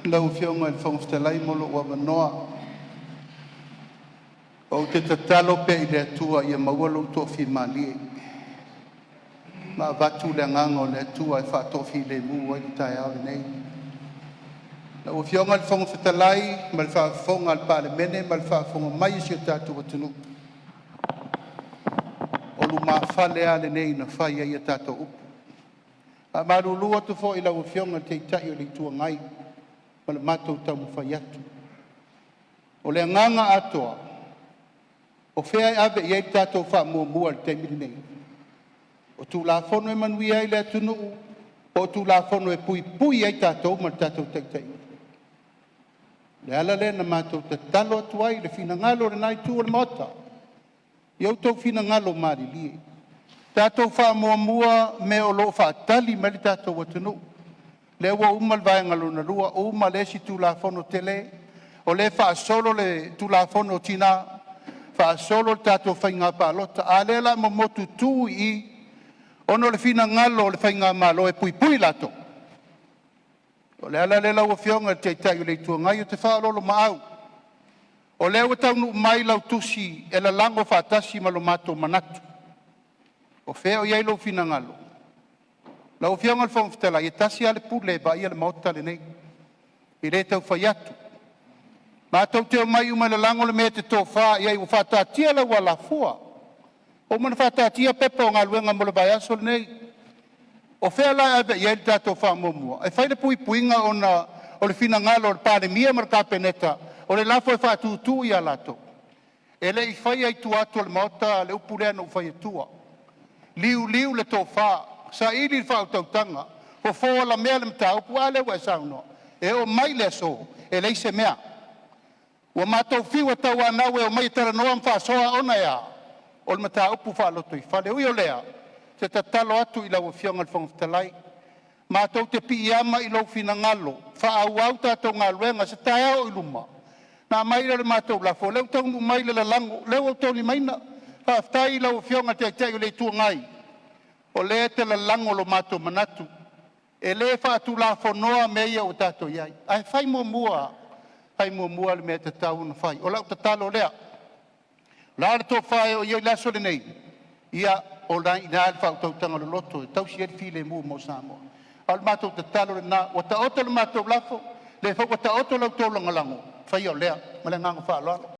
Lau Afioga i le Fofoga Fetalai mo lou avanoa. Ou te tatalo pea i le Atua ia maua lou toafimalie ma avatu le agaga o le Atua e faatoafilemu ai le taeao lenei. Lau Afioga i le Fofoga Fetalai ma le faafofoga a le Palemene ma le faafofoga mai a si o tatou atunuu, o lumafale lava lenei na fai ai a tatou upu. E faamalulu atu foi i lau Afioga i le Taitai o le Itu Agai ma le matou taumafai atu. O le agaga atoa, o fea e ave i ai le tatou faamuamua i le taimi lenei? O Tulafono e manuia ai le atunuu po o Tulafono e puipui ai tatou ma le tatou taitaiga? O le ala lea na matou tatalo atu ai i le finagalo o lena itu o le Maota, ia outou finagalo malilie, tatou faamuamua mea o lo o faatali mai le tatou atunuu. Lea ua uma le vaega lona lua, uma le isi Tulafono tele, o lea e faasolo le Tulafono o Tina, faasolo le tatou Faiga Palota, a o lea o le a momotutu i i ona o le finagalo o le faigamalo e puipui latou. O le ala lea lau Afioga i le Taitai o le Itu Agai, ou te faaoloolomaau, o lea ua taunuu mai lau tusi e lalago faatasi ma lo matou manatu. O fea o i ai lou finagalo? Lau Afioga i le Fofoga Fetalai, e tasi lava le pule e vaaia le Maota lenei, e le tau fai atu. Matou te omai uma e lalago le mea e te tofa i ai ua faataatia lau alafua, ua uma ona faataatia pepa o galuega mo le vaiaso lenei. O fea la e ave i ai le tatou faamuamua? E fai le puipuiga ona o le finagalo o le Palemia ma le Kapeneta, o le lafo e faatutu ia latou. E le i faia i tua atu o le Maota le upu lea na ou fai atua, liuliu le tofa, saili le faautautaga, fofo alamea le mataupu. A lea ua e saunoa? E oo mai i le aso, e leai se mea. Ua matou fiu e tauanau e omai e talanoa ma faasoa, ona e a? O le mataupu faalotoifale. E ui o lea, ou te tatalo atu i lau Afioga i le Fofoga Fetalai, matou te piiama i lou finagalo faaauau tatou galuega. Se taeao oi luma ona aumai lea o le matou lafo, o lea ua taunuu mai le lalago, o lea ua outou taulimaina. Faafetai i lau Afioga i le Taitai o le Itu Agai, o lea e te lalago lo matou manatu. E le faatulafonoa mea ia ua tatou i ai, ae fai muamua, fai muamua le mea e tatau ona fai. O lau tatalo lea, o le a le tofa e oo i ai le aso lenei, ia o lena e i ina le faautautaga loloto e tausi ai le filemu mo Samoa. A o le matou tatalo lena, ua taoto le matou lafo, o lea foi ua taoto la outou lagolago, faia o lea. Ma le agaga faaaloalo.